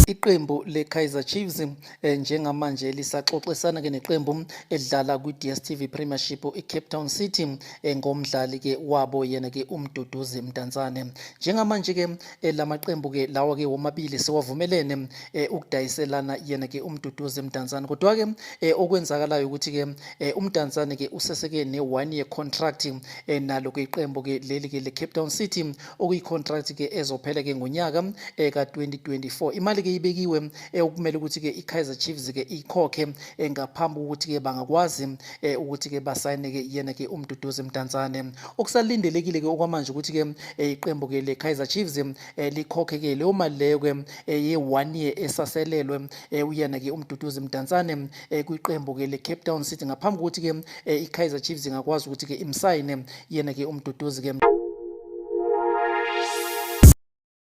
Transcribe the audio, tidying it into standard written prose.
Iqembu le-Kaizer Chiefs njengamanje lisaxoxisana ke neqembu elidlala kwi-DStv Premiership i-Cape Town City ngomdlali ke wabo yena ke uMduduzi Mdantsane. Njengamanje ke lamaqembu ke lawa ke womabili sewavumelene ukudayiselana yena ke uMduduzi Mdantsane. Kodwa ke okwenzakalayo ukuthi ke uMdantsane ke useseke ne-one year contract nalo ke iqembu ke leli ke le-Cape Town City, okuyi-contract ke ezophela ke ngonyaka ka-2024. Imali ke ibekiwe okumele ukuthi ke i-Kaizer Chiefs ke ikhokhe ngaphambi kokuthi ke bangakwazi ukuthi ke basayine ke yena ke uMduduzi Mdantsane. Okusalindelekile ke okwamanje ukuthi ke iqembu ke le-Kaizer Chiefs likhokhe ke leyo mali leyo ke ye-one year esaselelwe uyena ke uMduduzi Mdantsane kwiqembu ke le-Cape Town City ngaphambi kokuthi ke i-Kaizer Chiefs ingakwazi ukuthi ke imsayine yena ke uMduduzi ke.